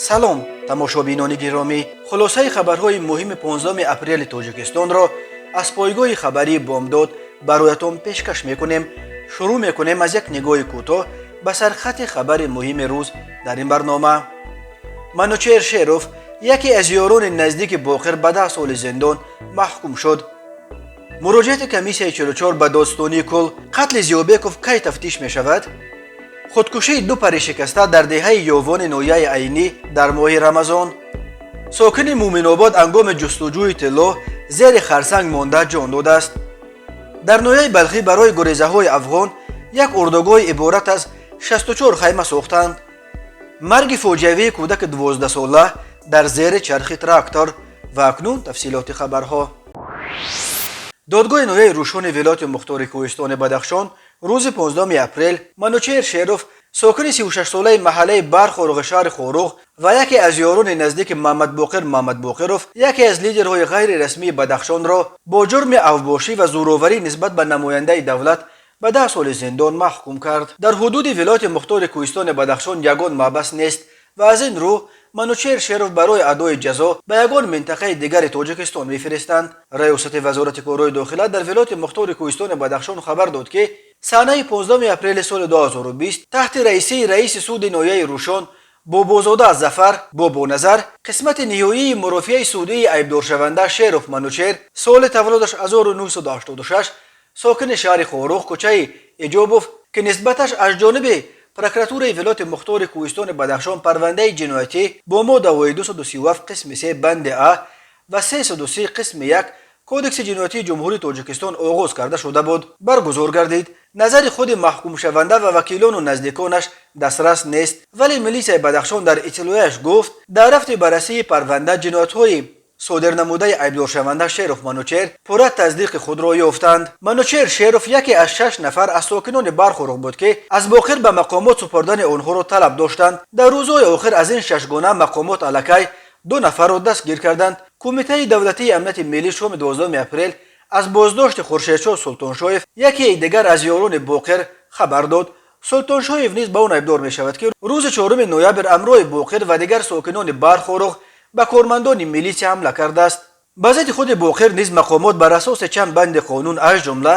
Салом, тамошобинони гиромӣ! Хулосаи хабарҳои муҳими 15 апрели Тоҷикистонро аз пойгоҳи хабарии «Бомдод» бароятон пешкаш мекунем. Шурӯъ мекунем аз як нигоҳи кӯтоҳ ба сархати хабари муҳими рӯз дар ин барнома. Манучер Шеров, яке аз ёрони наздики Боқир, ба 10 соли зиндон маҳкум шуд. Муроҷиати комиссияи 44 ба додстонии кул: қатли Зиёбеков кай тафтиш мешавад? Худкушии ду пари шикаста дар деҳаи Ёвони ноҳияи Айнӣ дар моҳи Рамазон. Сокини Муъминобод ҳангоми ҷустуҷӯи тилло зери харсанг монда ҷон додааст. Дар ноҳияи Балхӣ барои гурезаҳои афғон як урдугоҳи иборат аз 64 хайма сохтанд. Марги фоҷиавии кӯдаки 12-сола дар зери чархи трактор. Ва акнун тафсилоти хабарҳо. Додгоҳи ноҳияи Рӯшони вилояти мухтори Кӯҳистони Бадахшон рӯзи 15 апрел Манучеҳр Шеров, сокини 36-солаи маҳаллаи Бархоруғи шаҳри Хоруғ ва яке аз ёрони наздики Мамадбоқир Мамадбоқиров, яке аз лидерҳои ғайрирасмии Бадахшонро бо ҷурми авбошӣ ва зӯроварӣ нисбат ба намояндаи давлат ба 10 соли зиндон маҳкум кард. Дар ҳудуди вилояти мухтори Кӯҳистони Бадахшон ягон маҳбас нест ва аз ин рӯ Манучеҳр Шеров барои адои ҷазо ба ягон минтақаи дигари Тоҷикистон мефиристанд. Раёсати Вазорати корҳои дохила дар вилояти мухтори Кӯҳистони Бадахшон хабар дод, ки санаи 15 апрели соли 2020 таҳти раисии раиси суди ноҳияи Рӯшон Бобозода Зафар Бобоназар қисмати ниҳоии мурофиаи судии айбдоршаванда Шеров Манучеҳр, соли таваллудаш 1986, сокини шаҳри Хоруғ, кӯчаи Иҷобов, ки нисбаташ аз ҷониби прокуратураи вилояти мухтори Кӯҳистони Бадахшон парвандаи ҷиноятӣ бо моддаҳои 237 қисми 3 банди а ва 303 қисми 1 Кодекси ҷиноятии Ҷумҳурии Тоҷикистон оғоз карда шуда буд, баргузор гардид. Назари худи маҳкумшаванда ва вакилону наздиконаш дастрас нест, вале милисияи Бадахшон дар иттилояш гуфт, дар рафти баррасии парванда ҷиноятҳои содир намудаи айбдоршаванда Шеров Манучеҳр пурра тасдиқи худро ёфтанд. Манучеҳр Шеров яке аз шаш нафар аз сокинони Бархоруғ буд, ки аз Боқир ба мақомот супордани онҳоро талаб доштанд. Дар рӯзҳои охир аз ин шашгона мақомот аллакай ду нафарро дастгир карданд. Кумитаи давлатии амнияти миллӣ шоми 12 апрел аз боздошти Хуршедшоҳ Султоншоев, яке дигар аз ёрони Боқир, хабар дод. Султоншоев низ ба он айбдор мешавад, ки рӯзи 4 ноябр ҳамроҳи Боқир ва дигар сокинони Бархоруғ ба кормандони милисия ҳамла кардааст. Ба зидди худи Боқир низ мақомот бар асоси чанд банди қонун, аз ҷумла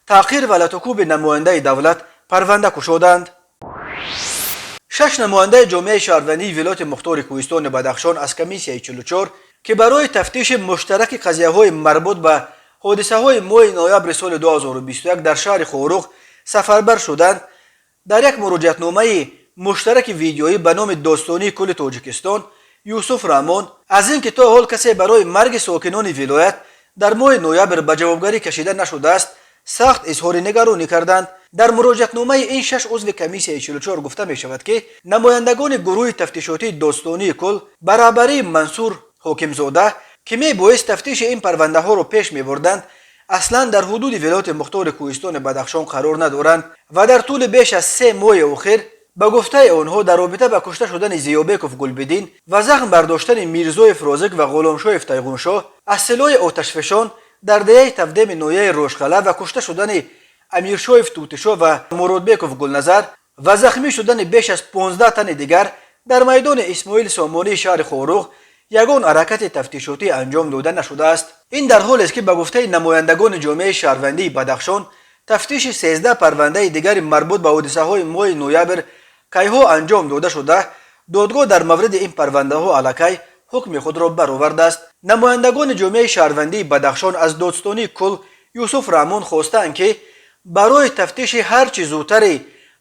таъқир ва латукӯби намояндаи давлат, парванда кушоданд. Шаш намояндаи ҷомеаи шаҳрвандии вилояти мухтори Кӯҳистони Бадахшон аз комиссияи 44, ки барои тафтиши муштараки қазияҳои марбут ба ҳодисаҳои моҳи ноябри соли 2021 дар шаҳри Хоруғ сафарбар шуданд, дар як муроҷиатномаи муштараки видеоӣ ба номи додстонии кулли Тоҷикистон Юсуф Раҳмон аз ин ки то ҳол касе барои марги сокинони вилоят дар моҳи ноябр ба ҷавобгарӣ кашида нашудааст, сахт изҳори нигаронӣ карданд. Дар муроҷиатномаи ин шаш узви комиссияи 44 гуфта мешавад, ки намояндагони гурӯҳи тафтишотии додстонии кул ба раҳбарии Мансур Ҳокимзода, ки мебоист тафтиши ин парвандаҳоро пеш мебурданд, аслан дар ҳудуди вилояти мухтори Кӯҳистони Бадахшон қарор надоранд ва дар тӯли беш аз 3 моҳи охир, ба гуфтаи онҳо, дар робита ба кушта шудани Зиёбеков Гулбиддин ва захм бардоштани Мирзоев Розиқ ва Ғуломшоев Тайғуншоҳ аз силоҳи оташфишон дар деҳаи Тавдеми ноҳияи Рошқала ва кушта шудани Амиршоев Тутишоҳ ва Муродбеков Гулназар ва захмӣ шудани беш аз 15 тани дигар дар майдони Исмоили Сомонии шаҳри Хоруғ ягон ҳаракати тафтишотӣ анҷом дода нашудааст. Ин дар ҳолест, ки ба гуфтаи намояндагони ҷомеаи шаҳрвандии Бадахшон тафтиши 13 парвандаи дигари марбут ба ҳодисаҳои моҳи ноябр кайҳо анҷом дода шуда, додгоҳ дар мавриди ин парвандаҳо аллакай ҳукми худро баровардааст. Намояндагони ҷомеаи шаҳрвандии Бадахшон аз додстонии кул Юсуф Раҳмон хостаанд, ки барои тафтиши ҳар чӣ зудтари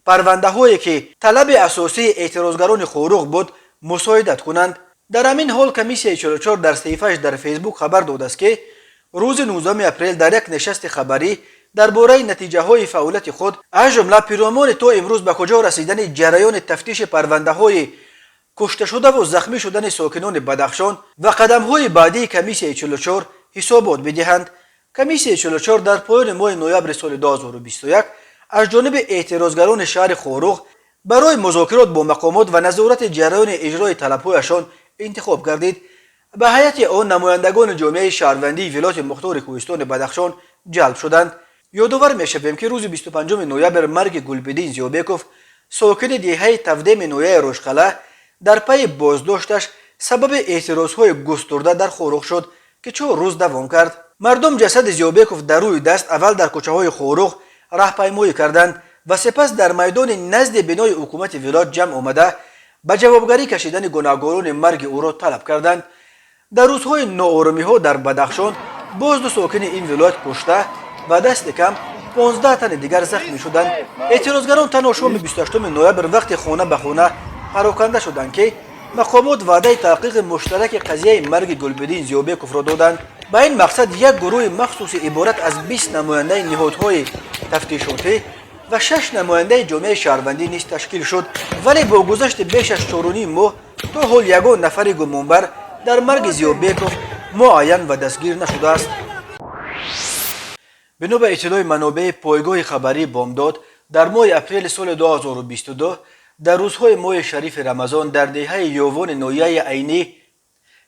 парвандаҳое, ки талаби асосии эътирозгарони Хоруғ буд, мусоидат кунанд. Дар ҳамин ҳол комиссияи 44 дар саҳифааш дар Фейсбук хабар додааст, ки рӯзи 19 апрел дар як нишасти хабарӣ дар бораи натиҷаҳои фаъолияти худ, аз ҷумла пиромони то имрӯз ба куҷо расидани ҷараёни тафтиши парвандаҳои кушташудаву захмӣ шудани сокинони Бадахшон ва қадамҳои баъдии комиссияи 44 ҳисобот бидиҳанд. Комиссияи 44 дар поёни моҳи ноябри соли 2021 аз ҷониби эътирозгарони шаҳри Хоруғ барои музокирот бо мақомот ва назорати ҷараёни иҷрои талабҳояшон интихоб гардид. Ба ҳайати он намояндагони ҷомеаи шаҳрвандии вилояти мухтори Кӯҳистони Бадахшон ҷалб шуданд. Ёдовар мешавем, ки рӯзи 25 ноябр марги Гулбиддин Зиёбеков, сокини деҳаи Тавдеми ноҳияи Рошқала, Дар пайи боздошташ сабаби эътирозҳои густурда дар Хоруғ шуд, ки 4 рӯз давом кард. Мардум ҷасади Зиёбеков дар рӯи даст аввал дар кӯчаҳои Хоруғ раҳпаймоӣ карданд ва сипас дар майдони назди бинои ҳукумати вилоят ҷамъ омада, ба ҷавобгарӣ кашидани гунаҳгорони марги ӯро талаб карданд. Дар рӯзҳои нооромиҳо дар Бадахшон боз ду сокини ин вилоят кушта ва дасти кам 15 тани дигар захмӣ шуданд. Эътирозгарон танҳо шоми 28 ноябр вақти хона ба хона пароканда шуданд, ки мақомот ваъдаи таҳқиқи муштараки қазияи марги Гулбиддин Зиёбековро доданд. Ба ин мақсад як гурӯҳи махсуси иборат аз 20 намояндаи ниҳодҳои тафтишотӣ ва шаш намояндаи ҷомеаи шаҳрвандӣ низ ташкил шуд. Вале бо гузашти беш аз 4,5 моҳ то ҳол ягон нафари гумонбар дар марги Зиёбеков муайян ва дастгир нашудааст. Бино ба иттилои манобеи пойгоҳи хабарии Бомдод, дар моҳи апрели соли 2022, дар рӯзҳои моҳи шарифи Рамазон, дар деҳаи Ёвони ноҳияи Айнӣ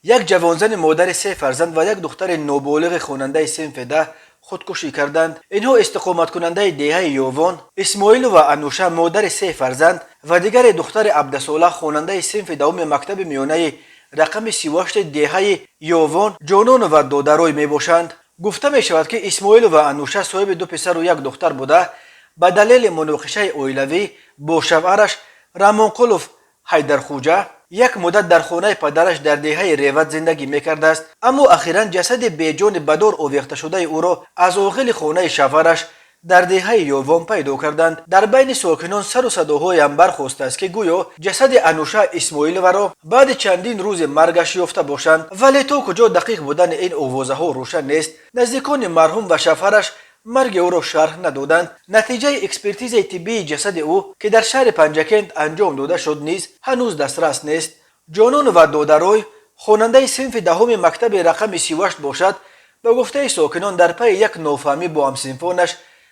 як ҷавонзани модари се фарзанд ва як духтари ноболиғи хонандаи синфи 10 худкушӣ карданд. Инҳо истиқоматкунандаи деҳаи Ёвон Исмоилова Ануша, модари се фарзанд, ва дигаре духтари 17сола, хонандаи синфи давуми мактаби миёнаи рақами 38 деҳаи Ёвон Ҷононова Додарой мебошанд. Гуфта мешавад, ки Исмоилова Ануша соҳиби ду писару як духтар буда, ба далели муноқишаи оилавӣ бо шавҳараш Рамонқулов Ҳайдархуҷа як муддат дар хонаи падараш дар деҳаи Реват зиндагӣ мекардааст. Аммо ахиран ҷасади беҷони ба дор овехташудаи ӯро аз оғили хонаи шавҳараш дар деҳаи Ёвон пайдо карданд. Дар байни сокинон сару садоҳоеам бархостааст, ки гӯё ҷасади Ануша Исмоиловаро баъди чандин рӯзи маргаш ёфта бошанд. Вале то куҷо дақиқ будани ин овозаҳо рӯшан нест. Наздикони марҳум ва шавҳараш марги ӯро шарҳ надоданд. Натиҷаи экспертизаи тиббии ҷасади ӯ, ки дар шаҳри Панҷакент анҷом дода шуд, низ ҳанӯз дастрас нест. Ҷононова Додарой хонандаи синфи даҳуми мактаби рақами 38 бошад. Ба гуфтаи сокинон, дар пайи як нофаҳмӣ бо ҳамсинфонаш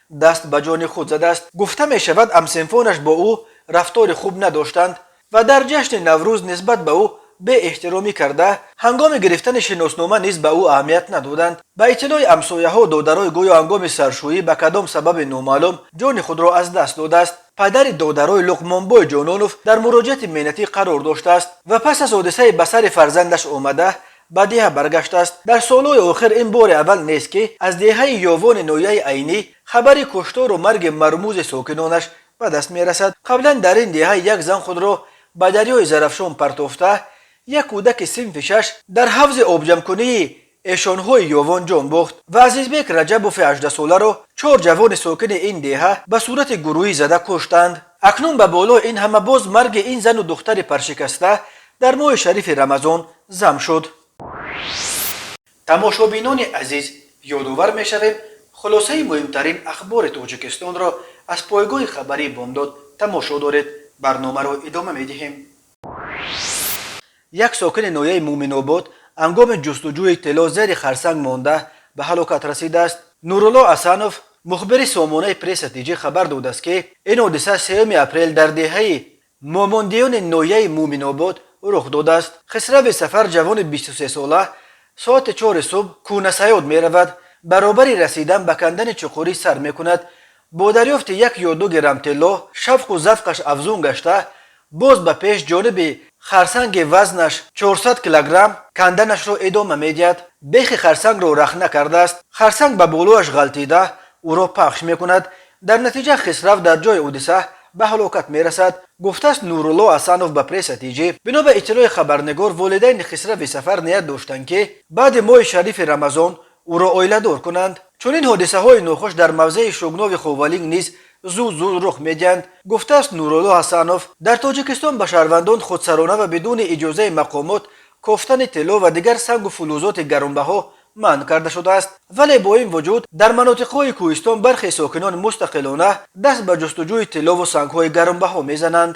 даст ба ҷони худ задааст. Гуфта мешавад, ҳамсинфонаш бо ӯ рафтори хуб надоштанд ва дар ҷашни Наврӯз нисбат ба ӯ беэҳтиромӣ карда, ҳангоми гирифтани шиноснома низ ба ӯ аҳамият надоданд. Ба иттилои ҳамсояҳо, Додарой гӯё ҳангоми саршӯӣ ба кадом сабаби номаълум ҷони худро аз даст додааст. Падари Додарой Луқмонбой Ҷононов дар муроҷиати меҳнатӣ қарор доштааст ва пас аз ҳодисаи ба сари фарзандаш омада ба деҳа баргаштааст. Дар солҳои охир ин бори аввал нест, ки аз деҳаи Ёвони ноҳияи Айнӣ хабари куштору марги мармӯзи сокинонаш ба даст мерасад. Қаблан дар ин деҳа як зан худро ба дарёи Зарафшон партофта, як кӯдаки синфи шаш дар ҳавзи обҷамкунии эшонҳои Ёвон ҷон бохт ва Азизбек Раҷабови 18соларо чор ҷавони сокини ин деҳа ба сурати гурӯҳӣ зада куштанд. Акнун ба болои ин ҳама боз марги ин зану духтари паршикаста дар моҳи шарифи Рамазон зам шуд. Тамошобинони азиз, ёдовар мешавем, хулосаи муҳимтарин ахбори Тоҷикистонро аз пойгоҳи хабарии Бомдод тамошо доред. Барномаро идома медиҳем. Як сокини ноҳияи Муъминобод ҳангоми ҷустуҷӯи тилло зери харсанг монда ба ҳалокат расидааст. Нурулло Ҳасанов, мухбири сомонаи Пресса ТЖ, хабар додааст, ки ин ҳодиса 3 апрел дар деҳаи Момондиёни ноҳияи Муъминобод рух додааст. Хисрави Сафар, ҷавони 23сола, соати 4 субҳ кӯнасаёд меравад. Баробари расидан ба кандани чуқурӣ сар мекунад. Бо дарёфти як ё ду грамм тилло шавқу завқаш афзун гашта, боз ба пеш, ҷониби харсанги вазнаш 400 килограмм канданашро идома медиҳад. Бехи харсангро рахна кардааст. Харсанг ба болояш ғалтида, ӯро пахш мекунад. Дар натиҷа Хисрав дар ҷои ҳодиса ба ҳалокат мерасад, гуфтааст Нурулло Ҳасанов ба Пресса ТЖ. Бино ба иттилои хабарнигор, волидайни Хисрави Сафар ният доштанд, ки баъди моҳи шарифи Рамазон ӯро оиладор кунанд. Чунин ҳодисаҳои нохуш дар мавзеи Шугнови Ховалинг низ зуд зуд рух медиҳанд, гуфтааст Нурулло Ҳасанов. Дар Тоҷикистон ба шаҳрвандон худсарона ва бидуни иҷозаи мақомот кофтани тилло ва дигар сангу фулӯзоти гаронбаҳо манъ карда шудааст. Вале бо ин вуҷуд дар манотиқҳои кӯҳистон бархе сокинон мустақилона даст ба ҷустуҷӯи тиллову сангҳои гаронбаҳо мезананд.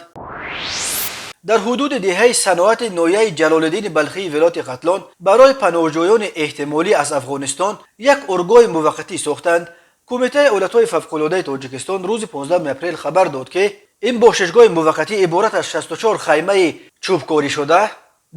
Дар ҳудуди деҳаи Саноати ноҳияи Ҷалолиддини Балхии вилояти Хатлон барои паноҳҷӯёни эҳтимолӣ аз Афғонистон як ургоҳи муваққатӣ сохтанд. Кумитаи ҳолатҳои фавқулодаи Тоҷикистон рӯзи 15 апрел хабар дод, ки ин бошишгоҳи муваққатӣ иборат аз 64 хаймаи чӯбкорӣшуда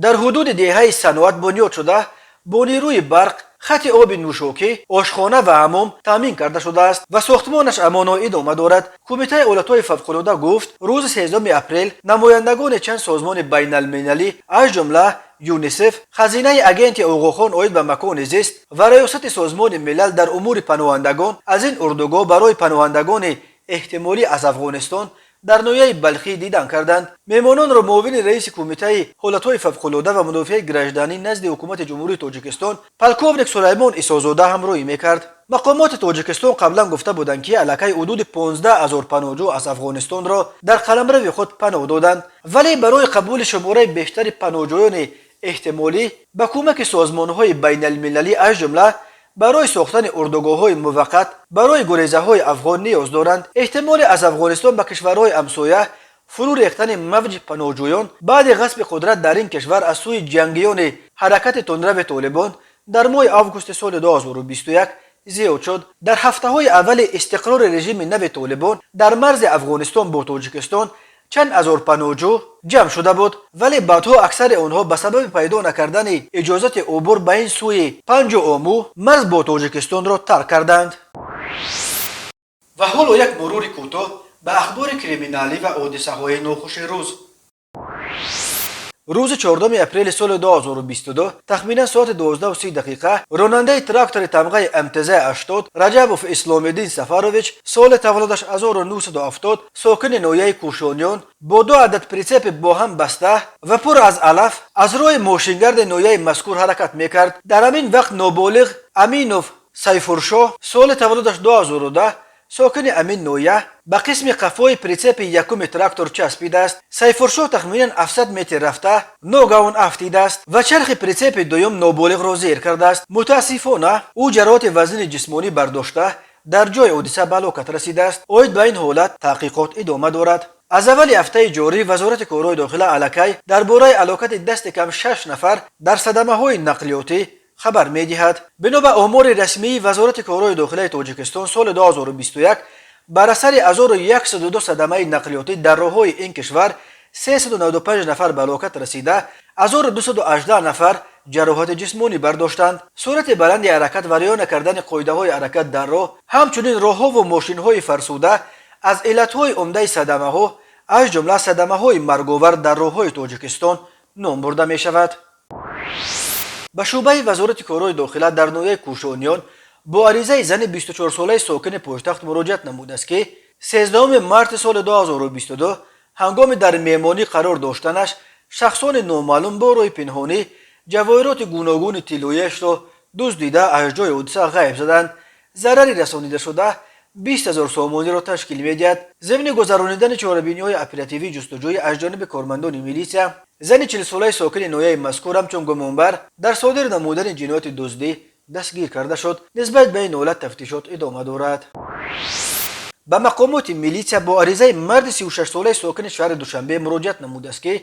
дар ҳудуди деҳаи Саноат бунёд шуда. Бо нерӯи барқ, хати оби нӯшокӣ, ошхона ва ҳаммом таъмин карда шудааст ва сохтмонаш амоно идома дорад. Кумитаи ҳолатҳои фавқулода гуфт, рӯзи 13 апрел намояндагони чанд созмони байналмилалӣ, аз ҷумла ЮНИСЕФ, хазинаи агенти Оғохон оид ба макони зист ва Раёсати Созмони Милал дар умури паноҳандагон, аз ин урдугоҳ барои паноҳандагони эҳтимолӣ аз Афғонистон дар ноҳияи Балхӣ дидан карданд. Меҳмононро муовини раиси Кумитаи ҳолатҳои фавқулода ва мудофиаи гражданӣ назди Ҳукумати Ҷумҳурии Тоҷикистон полковник Сулаймон Исозода ҳамроҳӣ мекард. Мақомоти Тоҷикистон қаблан гуфта буданд, ки аллакай ҳудуди 15 000 паноҳҷӯ аз Афғонистонро дар қаламрави худ паноҳ доданд, вале барои қабули шумораи бештари паноҳҷӯёни эҳтимолӣ ба кӯмаки созмонҳои байналмилалӣ, аз ҷумла барои сохтани урдугоҳҳои муваққат барои гурезаҳои афғон, ниёз доранд. Эҳтимоли аз Афғонистон ба кишварҳои ҳамсоя фурӯ рехтани мавҷи паноҳҷӯён баъди ғасби қудрат дар ин кишвар аз сӯи ҷангиёни ҳаракати тундрави Толибон дар моҳи августи соли 2021 зиёд шуд. Дар ҳафтаҳои аввали истиқрори режими нави Толибон дар марзи Афғонистон бо Тоҷикистон чанд ҳазор паноҳҷӯ ҷамъ шуда буд, вале баъдҳо аксари онҳо ба сабаби пайдо накардани иҷозати убур ба ин сӯи Панҷу Ому марз бо Тоҷикистонро тарк карданд. Ва ҳоло як мурури кӯтоҳ ба ахбори криминалӣ ва ҳодисаҳои нохуши рӯз. Рӯзи 4 апрели соли 2022, тахминан соати 12:30 дақиқа, ронандаи трактори тамғаи МТЗ 80 Раҷабов Исломиддин Сафарович, соли таваллудаш 1970, сокини ноҳияи Кӯшониён, бо ду адад прицепи бо ҳам баста ва пур аз алаф аз роҳи мошингарди ноҳияи мазкур ҳаракат мекард. Дар ҳамин вақт ноболиғ Аминов Сайфуршоҳ, соли таваллудаш 2010, сокини ҳамин ноҳия, ба қисми қафои прицепи якуми трактор часпидааст. Сайфуршоҳ тахминан 700 метр рафта ногаҳон афтидааст ва чархи прицепи дуюм ноболиғро зер кардааст. Мутаассифона, ӯ ҷароҳати вазнини ҷисмонӣ бардошта, дар ҷои ҳодиса ба ҳалокат расидааст. Оид ба ин ҳолат таҳқиқот идома дорад. Аз аввали ҳафтаи ҷорӣ Вазорати корҳои дохила аллакай дар бораи ҳалокати дасти кам шаш нафар дар садамаҳои нақлиётӣ хабар медиҳад. Бино ба омори расмии Вазорати корҳои дохилаи Тоҷикистон, соли 2021 бар асари 1102 садамаи нақлиётӣ дар роҳҳои ин кишвар 395 нафар ба ҳалокат расида, 1218 нафар ҷароҳати ҷисмонӣ бардоштанд. Суръати баланди ҳаракат ва риоя накардани қоидаҳои ҳаракат дар роҳ, ҳамчунин роҳҳову мошинҳои фарсуда аз иллатҳои умдаи садамаҳо, аз ҷумла садамаҳои марговар дар роҳҳои Тоҷикистон ном бурда мешавад. Ба шӯъбаи Вазорати корҳои дохила дар ноҳияи Кӯшониён бо аризаи зани 24-солаи сокини пойтахт муроҷиат намудааст, ки 13 марти соли 2022 ҳангоми дар меҳмонӣ қарор доштанаш шахсони номаълум бо роҳи пинҳонӣ ҷавоҳироти гуногуни тиллоиашро дуздида, аз ҷои ҳодиса ғайб заданд. Зарари расонидашуда 20 000 сомониро ташкил медиҳад. Зимни гузаронидани чорабиниҳои оперативии ҷустуҷӯӣ аз ҷониби кормандони милитсия зани 40-солаи сокини ноҳияи мазкур ҳамчун гумонбар дар содир намудани ҷинояти дуздӣ дастгир карда шуд. Нисбат ба ин ҳолат тафтишот идома дорад. Ба мақомоти милитсия бо аризаи марди 36-солаи сокини шаҳри Душанбе муроҷиат намудааст, ки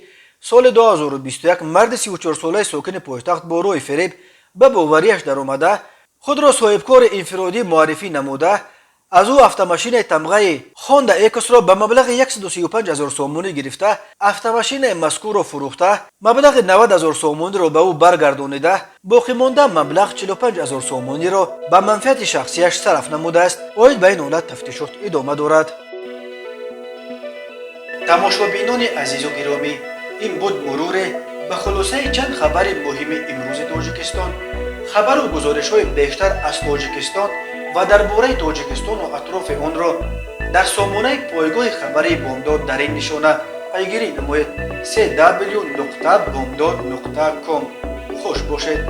соли 2021 марди 34-солаи сокини пойтахт бо роҳи фиреб ба боварияш даромада, худро соҳибкори инфиродӣ муаррифӣ намуда, аз ӯ автомашинаи тамғаи Хонда Экосро ба маблағи 135 ҳазор сомонӣ гирифта, автомашинаи мазкурро фурӯхта, маблағи 90 ҳазор сомониро ба ӯ баргардонида, боқимонда маблағ 45 ҳазор сомониро ба манфиати шахсияш сарф намудааст. Оид ба ин ҳолат тафтишот идома дорад. Тамошобинони азизу гиромӣ, ин буд муруре ба хулосаи чанд хабари муҳими имрӯзи Тоҷикистон. Хабару гузоришҳои бештар аз Тоҷикистон ва дар бораи Тоҷикистону атрофи онро дар сомонаи пойгоҳи хабарии Бомдод дар ин нишона пайгирӣ намоед: cw.bomdod.com. Хуш бошед.